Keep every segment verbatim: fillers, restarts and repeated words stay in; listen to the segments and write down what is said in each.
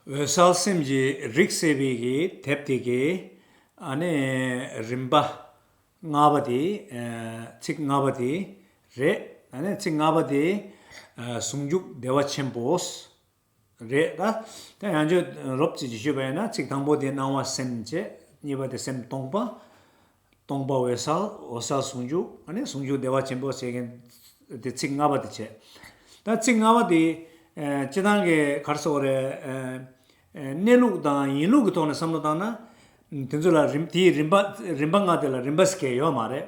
འོད་གསལ་སེམས་ཀྱི་རིགས་ཟེར་བའི་གི་དེབ་དེ་གི་ཨ་ནི་རིམ་པ་ལྔ་པ་དེ། ཚིག་ལྔ་པ་དེ་རེད། ཨ་ནི་ཚིག་ལྔ་པ་དེ་ཟུང་འཇུག་བདེ་བ་ཆེན་པོ་རེད། ད་ད་ཡང་བསྐྱར་རོབ་ཙམ་ཅིག་ཞུས་པ་ཡིན་ན། ཚིག་དང་པོ་དེ་སྣང་བ་སེམས་བྱས། གཉིས་པ་དེ་སེམས་སྟོང་པ། སྟོང་པ་འོད་གསལ། འོད་གསལ་ཟུང་འཇུག། ཨ་ནི་ཟུང་འཇུག་བདེ་བ་ཆེན་པོ་ཟེར་མཁན་དེ་ཚིག་ལྔ་པ་དེ་བྱས། ད་ཚིག་ལྔ་པ་དེ་ཨ་སྤྱིར་བཏང་གི་ག་རེ་ཟེར་དགོས་རེད། ཨ་གནས་ལུགས་དང་ཡིན་ལུགས་ཀྱི་ཐོག་ནས་བསམ་བློ་བཏང་ན། དེ་ཚོ་ལ་རིམ་དེའི་རིམ་པ་རིམ་པ་ལྔ་དེ་ལ་རིམ་པ་ཟེར་མཁན་ཡོད་མ་རེད།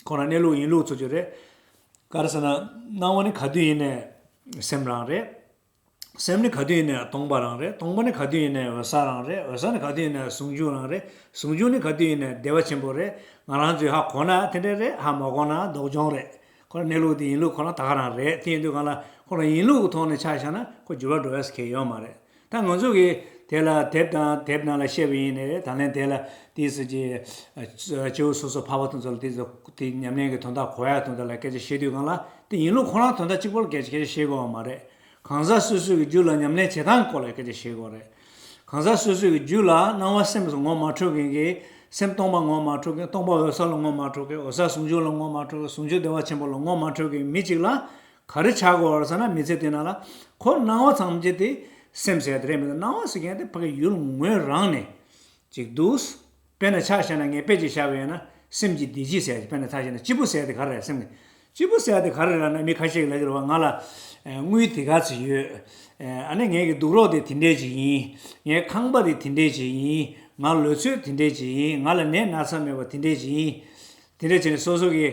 ཁོ་རང་གནས་ལུགས་ཡིན་ལུགས་ཚོ་ཅིག་རེད། ག་རེ་ཟེར་ན། སྣང་བ་ནི་ག་དུས་ཡིན་ནའི་སེམས་རང་རེད། སེམས་ནི་ག་དུས་ཡིན་ནའི་སྟོང་པ་རང་རེད། སྟོང་པ་ནི་ག་དུས་ཡིན་ནའི་འོད་གསལ་རང་རེད། འོད་གསལ་ནི་ག་དུས་ཡིན་ནའི་ཟུང་འཇུག་རང་རེད། ཟུང་འཇུག་ནི་ག་དུས་ཡིན་ནའི་བདེ་བ་ཆེན་པོ་རེད། ང་རང་ཚོས་ཧ་གོ་ན་དེ་འདྲ་རེད། ཧ་མ་གོ་ན་ལྡོག་སྦྱོང་རེད། ཁོ་རང་གནས་ལུགས་དེ་ཡིན་ལུགས་ཁོ་རང་ད་ག་རང་རེད། དེ་ཡིན་དུས་གང་ལ་ཁོ་རང་ཡིན་ལུགས་ཀྱི་ཐོག་ནས་ཆ་བཞག་ན་ཁོ་འགྱུར་བ་འགྲོ་ཡ་ཟེར་མཁན་ཡོད་མ་རེད། ད་ང་ཚོ་གིས་དེ་ལ་དེབ་དང་དེབ་ནང་ལ་བཤད་པ་ཡིན་ནའི་རེད། ད་ལན་དེ་ལ་དེའི་སྲིད་ཀྱི་སྐྱེ་བོ་སོ་སོ་འཕགས་པ་དེ་ཚོ་ལ་དེ་ཚོ་དེ་ཉམས་ལེན་གྱི་དོན་དག་གོ་ཡ་དོན་དག་ལ་སྐད་ཆ་བཤད་དུས་གང་ལ་དེ་ཡིན་ལུགས་ཁོ་རང་དོན་དག་གཅིག་པོ་ལ་སྐད་ཆ་སྐད་ཆ་བཤད་དགོས་པ་མ་རེད། གང་ཟག་སོ་སོའི་གི་རྒྱུད་ལ་ཉམས་ལེན་བྱེད་སྟངས་སྐོར་ལ་སྐད་ཆ་བཤད་དགོས་རེད། གང་ཟག་སོ་སོའི་གི་རྒྱུད་ལ་སྣང་བ་སེམས་སུ་ངོ་མ་འཕྲོད་མཁན་གྱི། སེམས་སྟོང་པ་ངོ་མ་འཕྲོད་མཁན། སྟོང་པ་འོད་གསལ་ལ་ངོ་མ་འཕྲོད་མཁན། འོད་གསལ་ཟུང་འཇུག་ལ་ངོ་མ་འཕྲོད་མཁན། ཟུང་འཇུག་བདེ་བ་ཆེན་པོ་ལ་ངོ་མ་འཕྲོད་མཁན་མི་གཅིག་ལ་ག་རེ་ཆགས་དགོས་རེད་ཟེར་ན། མི་ཚེ་འདི་ནང་ལ་ཁོ་སྣང་བ་ཐམས་ཅད་དེ་སེམས་ཟེར་དེ་རེད་མི་འདུག་སྣང་བ་ཟེར་མཁན་དེ་ཕ་གི་ཡུལ་ངོས་རང་ནས་ཅིག་འདུག་དཔེར་ན་ཆ་བཞག་ན། ངས་དཔེ་ཅིག་བཞག་པ་ཡིན་ན། སེམས་ཀྱི་བདེ་སྐྱིད་ཟེར་ཡ་དེ། དཔེར་ན་ཆ་བཞག་ན་སྐྱིད་པོ་ཟེར་ཡ་དེ་ག་རེ་རེད། སེམས་ཀྱི་སྐྱིད་པོ་ཟེར་ཡ་དེ་ག་རེ་རེད་ན། མི་ཁ་ཤས་ཀྱིས་ལབ་ཀྱི་རེད་བ། ང་ལ་ཨ་དངུལ་དེ་ག་ཚོད་ཡོད། ཨ་ནི་ངའི་གི་སྡུག་རོགས་དེ་དེ་འདྲས་ཅིག་ཡིན། ངའི་ཁང་པ་དེ་དེ་འདྲས་ཅིག་ཡིན། ང་ལོ་ཚོད་དེ་འདྲས་ཅིག་ཡིན། ང་ལ་ནད་ན་ཚ་མེད་པ་དེ་འདྲས་ཅིག་ཡིན། དེ་འདྲས་བྱས་ནས་སོ་སོ་གི་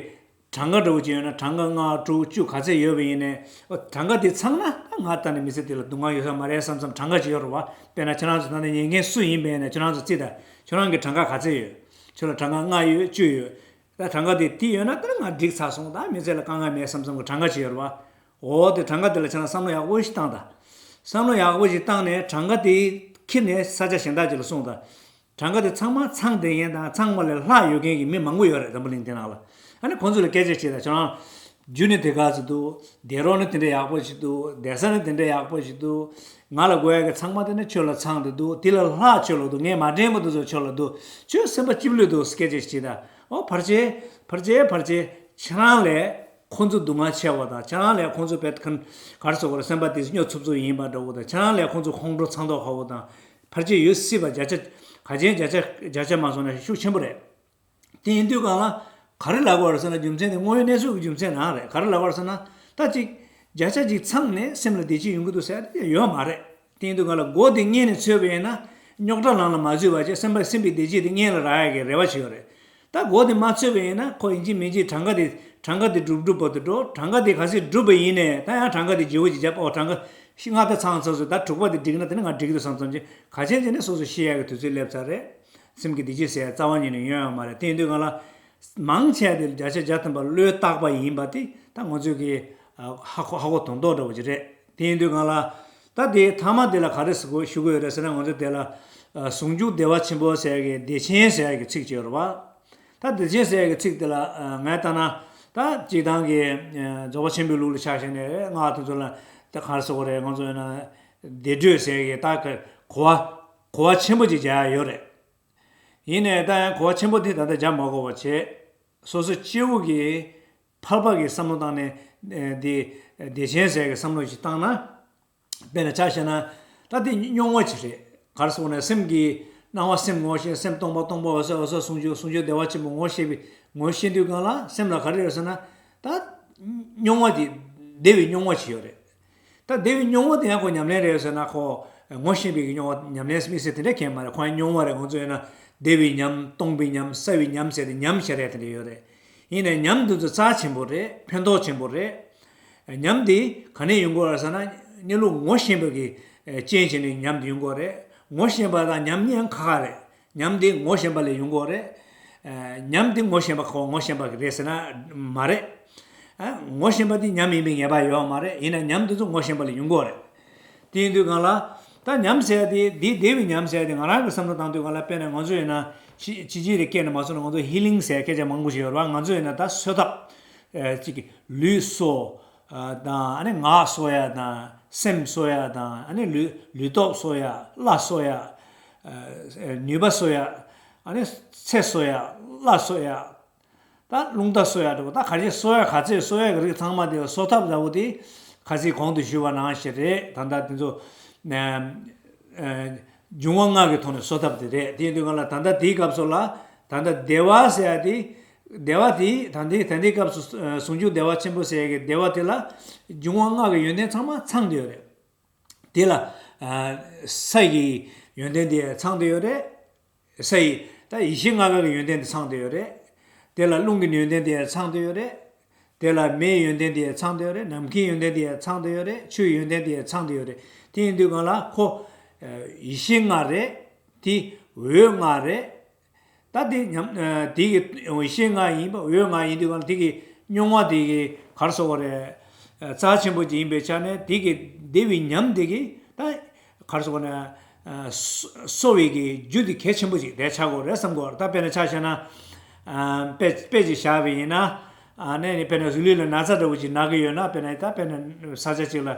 གྲངས་ཀ་འདྲ་བོ་ཅིག་ཡོད་ན། གྲངས་ཀ་ལྔ་དྲུག་བཅུ་ག་ཚད་ཡོད་པ་ཡིན་ནའི། ཨོ་གྲངས་ཀ་དེ་ཚང་ན་ད་ང་ད་ནི་མི་ཚེ་འདི་ལ་སྡུག་བསྔལ་ཡོད་ས་མ་རེད་བསམ་བསམ་གྲངས་ཀ་ཅིག་ཡོད་རེད་བ། དཔེར་ན་ཁྱེད་རང་ཚོ་ད་ནི་ཉན་མཁན་སུ་ཡིན་པ་ཡིན་ནའི་ཁྱེད་རང་ཚོ་རྩིས་དང་། ཁྱེད་རང་གི་གྲངས་ཀ་ག་ཚད་ཡོད། ཁྱོད་ལ་གྲངས་ཀ་ལྔ་ཡོད། བཅུ་ཡོད། ད་གྲངས་ཀ་དེ་དེ་ཡོད་ན་ད་ང་འགྲིག་ཚར་སོང་། ད་མི་ཚེ་ལ་དཀའ་ངལ་མེད་བསམ་བསམ་གྱི་གྲངས་ཀ་ཅིག་ཡོད་རེད་བ། འོ་དེ་གྲངས་ཀ་དེ་ལ་ཁྱེད་རང་བསམ་བློ་ཡག་པོ་ཞིག་བཏང་དང་། བསམ་བློ་ཡག་པོ་ཞིག་བཏང་ནས་གྲངས་ཀ་དེ་ཁྱེར་ནས་ས་ཆ་གཞན་དག་ཅིག་ལ་སོང་དང་། གྲངས་ཀ་དེ་ཚང་མ་ཚང་བསྡད་མཁན་དང་ཚང་མ་ལས་ལྷག་ཡོད་མཁན་གྱི་མི་མང་པོ་ཡོད་རེད། འཛམ་བུ་གླིང་འདི་ནང་ལ། ཨ་ནི་ཁོང་ཚོ་ལ་སྐད་ཆ་བྱས་དང་། ཁྱོད་རང་རྒྱུ་ནི་དེ་ག་ཚོད་འདུག་བསྡད་རོགས་ནི་དེ་འདྲ་ཡག་པོ་ཞིག་འདུག་བསྡད་ས་ནི་དེ་འདྲ་ཡག་པོ་ཞིག་འདུག་ང་ལ་དགོས་ཡ་གི་ཚང་མ་དེ་ནི་ཁྱོད་ལ་ཚང་དེ་འདུག་དེ་ལས་ལྷག་ཁྱོད་ལ་འདུག་ངས་མ་དྲན་པ་དེ་ཚོ་ཁྱོད་ལ་འདུག་ཁྱོད་སེམས་པ་སྐྱིད་པོ་འདུག་སྐད་ཆ་ཞིག་བྱས་དང་། ཨོ་ཕལ་ཆེར་ཕལ་ཆེར་ཕལ་ཆེར་ཁྱེད་རང་ལས་ཁོ་ཚོ་སྡུག་བསྔལ་ཆེ་བ་དང་། ཁྱེད་རང་ལས་ཁོ་ཚོ་དཔེ་ག་རེ་ཟེར་དགོས་རེད། སེམས་པ་དེ་སྨྱོ་ཚུབ་ཚུབ་ཡིན་པ་འདྲ་བོ་དང་། ཁྱེད་རང་ལས་ཁོ་ཚོ་ཁོང་ཁྲོ་ཚ་མདོག་ཁ་པོ་དང་། ཕལ་ཆེར་ཡོད་སྲིད་པ། བརྒྱ་ཆ་ག་ཆེན་བརྒྱ་ཆ་བརྒྱ་ཆ་མ་སོང་ན་ཤུགས་ཆེན་པོ་རེད། དེ་ཡིན་དུས་གང་ལ་ག་རེ་ལབ་དགོས་རེད་ཟེར་ན། རྒྱུ་མཚན་དེ་དངོས་ཡོད་གནས་ཚུལ་གྱི་རྒྱུ་མཚན་རང་རེད། ག་རེ་ལབ་དགོས་རེད་ཟེར་ན། ད་ཅིག་བརྒྱ་ཆ་གཅིག་ཚང་ནས་སེམས་ལ་བདེ་སྐྱིད་ཡོང་གི་འདུག་ཟེར་ཡ་དེ་ཡོད་མ་རེད། དེ་ཡིན་དུས་གང་ལ་སྒོ་དེ་སྔོན་ནས་ཚུད་པ་ཡིན་ན། རྙོག་དྲ་ནང་ལ་མ་འཛུལ་བ་བྱས། སེམས་པ་སེམས་པའི་བདེ་སྐྱིད་དེ་སྔོན་ལ་རག་ཡ་གི་རེ་བ་བྱེད་ཡོད་རེད། ད་སྒོ་དེ་མ་ཚུད་པ་ཡིན་ན་ཁོ་ཡིན་གཅིག་མིན་གཅིག་གྲངས་ཀ་དེ་གྲངས་ཀ་དེ་འགྲུབ་འགྲུབ་པོ་དེ་འགྲོ། གྲངས་ཀ་དེ་ག་ཚོད་འགྲུབ་པ་ཡིན་ནའི་ད་ཡང་གྲངས་ཀ་དེ་བརྗེ་པོ་ཅིག་བརྒྱབ། ཨོ་གྲངས་ཀ་ལྔ་ད་ཚང་ཚར་སོང་། ད་དྲུག་པ་དེ་འགྲིག་ན་དེ་ནི་ང་འགྲིག་གི་འདུག་བསམ་བསམ་ཅིག་ག་ཆེན་ཅིག་ནས་སོ་སོ་ཤི་ཡ་གི་དུས་ཚོད་སླེབས་ཚར་རེད། སེམས་ཀྱི་བདེ་སྐྱིད་ཟེར་ཡ་རྩ་བ་ཉིད་ནས་ཡོང་ཡ་མ་རེད། དེ་ཡིན་དུས་གང་ལ་མང་ཆེ་བ་དེ་བརྒྱ་ཆ་བརྒྱ་ཐམ་པ་བློས་བཏགས་པ་ཡིན་པ་དེ་ད་ང་ཚོས་ཀྱི་ཨ་ཧ་གོ་ཧ་གོ་དོན་རྟོགས་འདྲ་བོ་ཅིག་རེད། དེ་ཡིན་དུས་གང་ལ་ད་དེའི་མཐའ་མ་དེ་ལ་ག་རེ་ཟེར་དགོས་ཞུ་དགོས་ཡོད་རེད་ཟེར་ན། ང་ཚོ་དེ་ལ་ཨ་ཟུང་འཇུག་བདེ་བ་ཆེན་པོ་ཟེར་ཡ་གི་བདེ་ཆེན་ཟེར་ཡ་གི་ཚིག་ཅིག་ཡོད་རེད་བ། ད་བདེ་ཆེན་ཟེར་ཡ་གི་ཚིག་དེ་ལ་ཨ་ངས་ལྟ་ན། ད་སྤྱིར་བཏང་གི་ཨ་རྫོགས་པ་ཆེན་པོའི་ལུགས་ལ་ཆ་བཞག་ནས་རེད། སྔགས་དེ་ཚོ་ལ་ད་ག་རེ་ཟེར་དགོས་རེད། ང་ཚོ་ཡིན་ན་བདེ་དྲོད་ཟེར་ཡ་གི་ད་གོ་བ་གོ་བ་ཆེན་པོ་ཅིག་རྒྱག་ཡ་ཡོད་རེད། ཡིན་ནའི་ད་ཡང་གོ་བ་ཆེན་པོ་དེ་ད་ལྟ་རྒྱག་མ་དགོས་པ་བྱས། སོ་སོ་སྐྱེ་བོ་གི་ཕལ་པ་གི་བསམ་བློ་བཏང་ནས་ཨ་འདི་བདེ་ཆེན་ཟེར་གི་བསམ་བློ་ཞིག་བཏང་ན། དཔེར་ན་ཆ་བཞག་ན་ད་དེ་རྙོག་པ་ཅིག་རེད། ག་རེ་ཟེར་དགོས་ན། སེམས་ཀྱི་སྣང་བ་སེམས་ངོ་ཤེས། སེམས་སྟོང་པ་སྟོང་པ་འོད་གསལ། འོད་གསལ་ཟུང་འཇུག། ཟུང་འཇུག་བདེ་བ་ཆེན་པོ་ངོ་ཤེས་པའི་ངོ་ཤེས་དུས་གང་ལ་སེམས་ལ་ག་རེ་རེད་ཟེར་ན། ད་རྙོག་པ་དེ་བདེ་བའི་རྙོག་པ་ཅིག་ཡོད་རེད། ད་བདེ་བའི་རྙོག་པ་དེ་ཡང་ཁོ་ཉམས་ལེན་རེད་ཟེར་ན། ཁོ་ངོ་ཤེས་པའི་གི་རྙོག་པ་ཉམས་ལེན་དམིགས་བསལ་དེ་འདྲ་གང་ཡང་མ་རེད། ཁོ་ཡང་རྙོག་པ་རེད། ང་ཚོ་ཡིན་ན་བདེ་བའི་ཉམས། སྟོང་པའི་ཉམས། གསལ་བའི་ཉམས་ཟེར་ཏེ་ཉམས་བཞི་རེ་དེ་འདྲ་ཡོད་རེད། ཡིན་ནའི་ཉམས་འདི་ཚོ་རྩ་ཆེན་པོ་རེད། ཕན་ཐོགས་ཆེན་པོ་རེད། ཉམས་འདི་ག་ནས་ཡོང་གི་ཡོད་རེད་ཟེར་ན། གནས་ལུགས་ངོ་ཤེས་པ་གི་རྐྱེན་བྱས་ནས་ཉམས་འདི་ཡོང་གི་ཡོད་རེད། ངོ་ཤེས་པ་དང་ཉམས་གཉིས་ཡང་ཁ་ཁ་རེད། ཉམས་འདི་ངོ་ཤེས་པ་ལས་ཡོང་གི་ཡོད་རེད། ཨ་ཉམས་འདི་ངོ་ཤེས་པ་ཁོ་ངོ་ཤེས་པ་གི་རེད་ཟེར་ན་མ་རེད། ཨ་ངོ་ཤེས་པ་འདི་ཉམས་ཡིན་པའི་ངེས་པ་ཡོད་མ་རེད། ཡིན་ན་ཉམས་འདི་ཚོ་ངོ་ཤེས་པ་ལས་ཡོང་གི་ཡོད་རེད། དེ་ཡིན་དུས་གང་ལ་ད་ཉམས་ཟེར་ཡ་དེ། འདི་བདེ་བའི་ཉམས་ཟེར་ཡ་དེ་ང་རང་གི་བསམ་བློ་བཏང་དུས་གང་ལ། དཔེར་ན་ང་ཚོ་ཡིན་ན་ཕྱི་ཕྱི་རྒྱལ་ལ་སྐྱེས་ནས་མ་སོང་ན་ང་ཚོ་ཧི་ལིང་ཟེར་ཡ་སྐད་ཆ་མང་པོ་ཞིག་ཡོད་རེད་བ། ང་ཚོ་ཡིན་ན་ད་གསོ་ཐབས་ཨ་ཅིག་ལུས་གསོ། དང་ཨ་ནི་ངག་གསོ་ཡ་དང་སེམས་གསོ་ཡ་དང་ཨ་ནི་ལུས་ལུས་སྟོབས་གསོ་ཡ། བླ་གསོ་ཡ། ནུས་པ་གསོ་ཡ། ཨ་ནི་ཚེ་གསོ་ཡ། བླ་གསོ་ཡ། ད་རླུང་རྟ་གསོ་ཡ་འདྲ་པོ། ད་ག་རེ་གསོ་ཡ་ག་ཚོད་གསོ་ཡ་གི་རིགས་ཚང་མ་དེ་ལ་གསོ་ཐབས་འདྲ་པོ་དེ་ཁ་སང་གོང་དུ་ཞུས་པ་ནང་བཞིན་རེད། ད་ལྟ་དེ་ཚོ་འབྱུང་བ་ལྔ་གི་ཐོག་ནས་གསོ་ཐབས་དེ་རེད། དེ་ཡིན་དུས་གང་ལ་ད་ལྟ་དེའི་སྐབས་སུ་ལ་ད་ལྟ་བདེ་བ་ཟེར་ཡ་དེ་བདེ་བ་དེ་ད་ལྟའི་ད་ལྟའི་སྐབས་སུ་ཟུང་འཇུག་བདེ་བ་ཆེན་པོ་ཟེར་ཡ་གི་བདེ་བ་དེ་ལ་འབྱུང་བ་ལྔ་གི་ཡོན་ཏན་ཚང་མ་ཚང་བསྡད་ཡོད་རེད། དེ་ལ་ས་ཡི་ཡོན་ཏན་དེ་ཚང་བསྡད་ཡོད་རེད། ས་ཡི་ད་ཡེ་ཤེས་ལྔ་པའི་ཡོན་ཏན་དེ་ཚང་བསྡད་ཡོད་རེད། དེ་ལ་རླུང་གི་ཡོན་ཏན་དེ་ཚང་བསྡད་ཡོད་རེད། དེ་ལ་མེའི་ཡོན་ཏན་དེ་ཚང་བསྡད་ཡོད་རེད། ནམ་མཁའི་ཡོན་ཏན་དེ་ཚང་བསྡད་ཡོད་རེད། ཆུའི་ཡོན་ཏན་དེ་ཚང་བསྡད་ཡོད་རེད། དེ་ཡིན་དུས་གང་ལ་ཁོ་ཡེ་ཤེས་ལྔ་རེད། དེ་འོད་ལྔ་རེད། ད་དེ་ཉམས་དེ་གི་ཡེ་ཤེས་ལྔ་ཡིན་པ། འོད་ལྔ་ཡིན་དུས་གང་ལ་དེ་གི་རྙོག་མ་དེ་གི་གར་སོགས་རེད། རྩ་ཆེན་པོ་ཅིག་ཡིན་པའི་ཆ་ནས་དེ་གི་བདེ་བའི་ཉམས་དེ་གི་ད་གར་སོགས་ནས་གསོ་བའི་གི་རྒྱུ་དེ་གལ་ཆེན་པོ་ཅིག་དེ་ཆགས་དགོས་རེད་བསམ་དགོས་རེད། ད་དཔེར་ན་ཆ་བཞག་ན་དཔེ་དཔེ་ཅིག་བཞག་པ་ཡིན་ན། ཨ་ནས་ནི་དཔེར་ན་ལུས་ལ་ན་ཚ་འདྲ་བོ་ཅིག་ན་གི་ཡོད་ན། དཔེར་ན་ད་དཔེར་ན་ས་ཆ་ཅིག་ལ་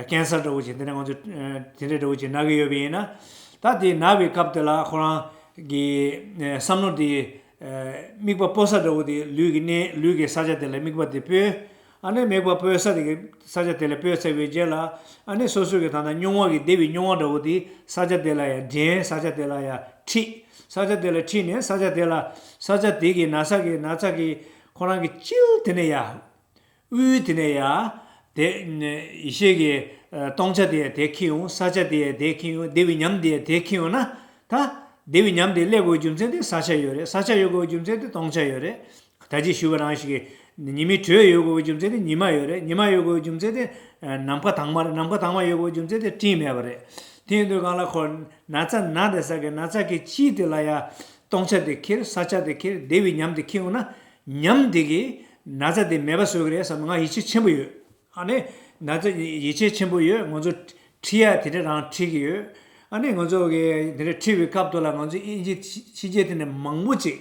ཀན་སར་འདྲ་བོ་ཅིག་དེ་འདྲ་ང་ཚོ་དེ་འདྲ་འདྲ་བོ་ཅིག་ན་གི་ཡོད་པ་ཡིན་ན། ད་དེ་ན་བའི་སྐབས་དེ་ལ་ཁོ་རང་གི་བསམ་བློ་དེ་དམིགས་པ་སྤོ་ས་འདྲ་བོ་དེ་ལུས་ཀྱི་གནས་ལུས་ཀྱི་ས་ཆ་དེ་ལ་དམིགས་པ་དེ་སྤོས། ཨ་ནི་དམིགས་པ་སྤོ་ས་དེ་གི་ས་ཆ་དེ་ལ་སྤོས་ཚར་བའི་རྗེས་ལ། ཨ་ནི་སོ་སོ་གི་ད་ལྟ་རྙོག་མ་གི་བདེ་བའི་རྙོག་མ་འདྲ་བོ་དེ་ས་ཆ་དེ་ལ་ཡང་འདྲེན། ས་ཆ་དེ་ལ་ཡང་ཁྲིད། ས་ཆ་དེ་ལ་ཁྲིད་ནས་ས་ཆ་དེ་ལ་ས་ཆ་དེ་གི་ན་ཚ་གི་ན་ཚ་གི་ཁོ་རང་གི་དཀྱིལ་དེ་ནས་ཡ། དབུས་དེ་ནས་ཡ། དེ་ཡེ་ཤེས་ཀྱི་སྟོང་ཆ་དེ་ཡ་དེ་ཁེལ་ཡོང་། ས་ཆ་དེ་ཡ་དེ་ཁེལ་ཡོང་། བདེ་བའི་ཉམས་དེ་ཡ་དེ་ཁེལ་ཡོང་ན། ད་བདེ་བའི་ཉམས་དེ་སླེབས་དགོས་རྒྱུ་མཚན་དེ་ས་ཆ་ཡོད་རེད། ས་ཆ་ཡོད་དགོས་རྒྱུ་མཚན་དེ་སྟོང་ཆ་ཡོད་རེད། ད་ཅི་ཞུས་པ་ནང་བཞིན་གྱི་ཉི་མའི་དྲོད་ཡོད་དགོས་རྒྱུ་མཚན་དེ་ཉི་མ་ཡོད་རེད། ཉི་མ་ཡོད་དགོས་རྒྱུ་མཚན་དེ་ནམ་མཁའ་དྭངས་མ་རེད། ནམ་མཁའ་དྭངས་མ་ཡོད་དགོས་རྒྱུ་མཚན་དེ་སྤྲིན་མེད་པ་རེད། དེ་ཡིན་དུས་གང་ལ་ཁོ་ན་ཚ་ན་བསྡད་ས་གི་ན་ཚ་གི་དཀྱིལ་དེ་ལ་ཡ་སྟོང་ཆ་དེ་ཁེལ། ས་ཆ་དེ་ཁེལ། བདེ་བའི་ཉམས་དེ་ཁེལ་ཡོང་ན། ཉམས་དེ་གིས་ན་ཚ་དེ་མེད་པ་བཟོ་གི་རེད་བསམ་ང་ཡིད་ཆེས་ཆེན་པོ་ཡོད། ཨ་ནི་ན་ཚ་ཡིད་ཆེས་ཆེན་པོ་ཡོད། ང་ཚོ་ཁྲིད་ཡ་དེ་འདྲ་རང་ཁྲིད་ཀྱི་ཡོད། ཨ་ནི་ང་ཚོ་གི་དེ་འདྲ་ཁྲིད་པའི་སྐབས་དུ་ལ་ང་ཚོ་དབྱིན་ཇི་ཕྱི་རྒྱལ་དེ་འདྲ་མང་པོ་ཅིག་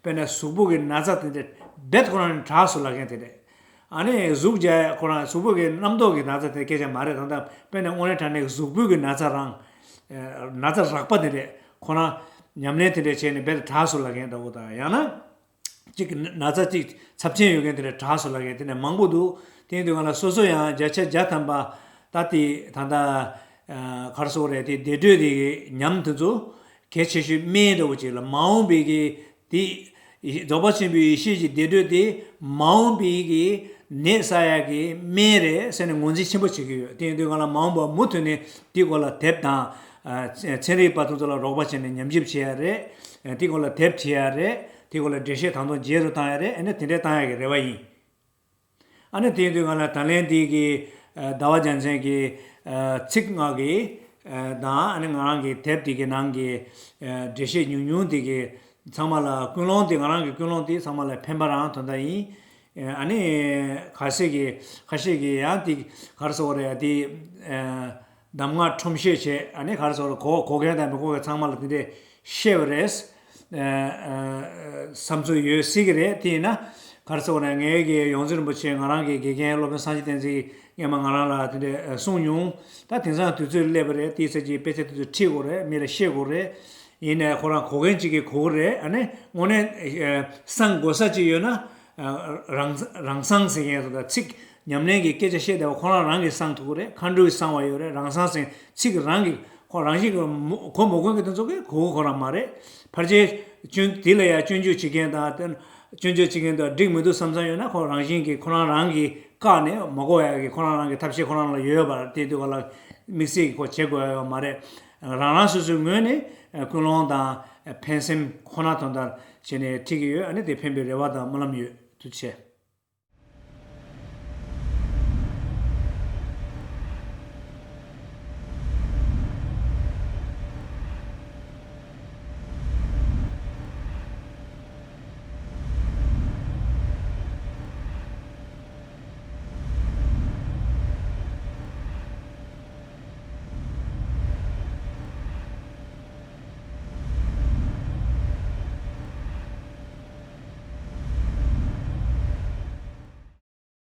དཔེར་ན་གཟུགས་པོ་གི་ན་ཚ་དེ་འདྲ་རྦད་ཁོ་རང་ནས་དྲག་སོང་ལབ་མཁན་དེ་འདྲ། ཨ་ནི་གཟུགས་རྒྱ་ཁོ་རང་གཟུགས་པོ་གི་རྣམ་རྟོག་གི་ན་ཚ་དེ་སྐད་ཆ་མ་རེད། ད་ལྟ་དཔེར་ན་དངོས་གནས་དྲང་གནས་གཟུགས་པོ་གི་ན་ཚ་རང་ན་ཚ་རགས་པ་དེ་འདྲ་ཁོ་རང་ཉམས་ལེན་དེ་འདྲ་བྱས་ནས་རྦད་དྲག་སོང་ལབ་མཁན་འདྲ་བོ་དང་ཡང་ན། གཅིག་གི་ན་ཚ་གཅིག་ཚབས་ཆེན་ཡོད་མཁན་དེ་འདྲ་དྲག་སོང་ལབ་མཁན་དེ་འདྲ་མང་པོ་འདུག་དེ་ཡིན་དུས་གང་ལ་སོ་སོ་ཡང་བརྒྱ་ཆ་བརྒྱ་ཐམ་པ་ད་དེ་ད་ལྟ་ག་རེ་ཟེར་དགོས་རེད། དེ་བདེ་དྲོད་དེ་གི་ཉམས་དེ་ཚོ་གལ་ཆེ་ཤོས་སྨན་འདྲ་བོ་ཅིག་ལ་མ་འོངས་པའི་གི་དེ་རྫོགས་པ་ཆེན་པོའི་ཡེ་ཤེས་ཀྱི་བདེ་དྲོད་དེ་མ་འོངས་པའི་གི་ནད་བསལ་ཡ་གི་སྨན་རེད་ཟེར་ནས་ངོས་འཛིན་ཆེན་པོ་བྱེད་ཀྱི་ཡོད། དེ་ཡིན་དུས་གང་ལ་མ་འོངས་པ་མུ་མཐུད་ནས་དེའི་སྐོར་ལ་དེབ་དང་ཚན་རིག་པ་དེ་ཚོ་ལ་རོགས་པ་བྱས་ནས་ཉམས་ཞིབ་བྱེད་ཡ་རེད། དེའི་སྐོར་ལ་དེབ་བྲིས་ཡ་རེད། དེའི་སྐོར་ལ་འགྲེལ་བཤད་ད་དུང་རྒྱས་རུ་བཏང་ཡ་རེད། ཨ་ནི་དེ་འདྲས་བཏང་ཡ་གི་རེ་བ་ཡིན། ཨ་ནི་དེ་ཡིན་དུས་ང་ལ་ད་ལན་འདི་གི་ཟླ་བ་རྒྱལ་མཚན་གྱི་ཚིག་ལྔ་གི་དང་ཨ་ནི་ང་རང་གི་དེབ་འདི་གི་ནང་གི་འགྲེལ་བཤད་ཉུང་ཉུང་འདི་གི་ཚང་མ་ལ་ཀུན་སློང་འདི་ང་རང་གི་ཀུན་སློང་འདི་ཚང་མ་ལ་ཕན་པ་རང་དོན་དག་ཡིན། ཨ་ནི་ཁ་ཤས་ཀྱི་ཁ་ཤས་ཀྱི་ཡང་འདི་ག་རེ་ཟེར་དགོས་རེད། འདི་གདམས་ངག་ཁྲོམ་བཤད་བྱས། ཨ་ནི་ག་རེ་ཟེར་དགོས་རེད། གོ་གོ་མཁན་དང་མི་གོ་མཁན་ཚང་མ་ལ་འདི་འདྲས་བཤད་པ་རེད། བསམ་ཚུལ་ཡོད་སྲིད་ཀྱི་རེད། དེ་ཡིན་ན་ག་རེ་ཟེར་དགོས་རེད། ངའི་གི་ཡོངས་འཛིན་རིན་པོ་ཆེ་ང་རང་གི་དགེ་རྒན་སློབ་དཔོན་སངས་རྒྱས་བསྟན་འཛིན་སྔོན་མ་ང་རང་ལ་དེ་འདྲས་གསུངས་མྱོང་། ད་དེང་སང་དུས་ཚོད་སླེབས་པ་རེད། དེའི་ཚེ་གི་དཔེ་ཆ་དེ་ཚོ་ཁྲིད་དགོས་རེད། མི་ལ་བཤད་དགོས་རེད། ཡིན་ནའི་ཁོ་རང་གོ་མཁན་གཅིག་གིས་གོ་གི་རེད། ཨ་ནི་དངོས་གནས་གསང་དགོས་ས་གཅིག་ཡོད་ན་རང་རང་གསང་ཟེར་མཁན་དང་ཚིག་ཉམས་ལེན་གྱི་སྐད་ཆ་བཤད་བསྡད་པ་ཁོ་རང་རང་གིས་གསང་ཐུབ་ཀྱི་རེད། མཁའ་འགྲོ་གིས་གསང་བ་ཡོད་རེད། རང་གསང་ཟེར་ཚིག་རང་གིས་ཁོ་རང་བཞིན་གྱིས་གོ་མ་གོ་མཁན་དེ་ཚོ་གིས་གོ་གི་ཁོ་རང་མ་རེད། ཕལ་ཆེར་སྐྱོན་དེ་ལ་ཡང་སྐྱོན་བརྗོད་བྱེད་མཁན་དང་དེ་སྐྱོན་བརྗོད་བྱེད་མཁན་དང་འགྲིག་མི་འདུག་བསམ་བསམ་ཡོད་ན་ཁོ་རང་བཞིན་གྱིས་ཁོ་རང་རང་གིས་བཀག་ནས་མ་གོ་ཡ་གི་ཁོ་རང་རང་གི་ཐབས་ཤེས་ཁོ་རང་ལ་ཡོད་པ་དེ་དུས་ག་ལ་དམིགས་བསལ་གྱི་ཁོ་བྱེད་དགོས་ཡ་ཡོད་མ་རེད། རང་རང་སོ་སོའི་ངོས་ནས་ཀུན་སློང་དང་ཕན་སེམས་ཁོ་ན་དོན་དག་བྱས་ནས་ཁྲིད་ཀྱི་ཡོད། ཨ་ནི་དེ་ཕན་པའི་རེ་བ་དང་སྨོན་ལམ་ཡོད། ཐུགས་རྗེ་ཆེ།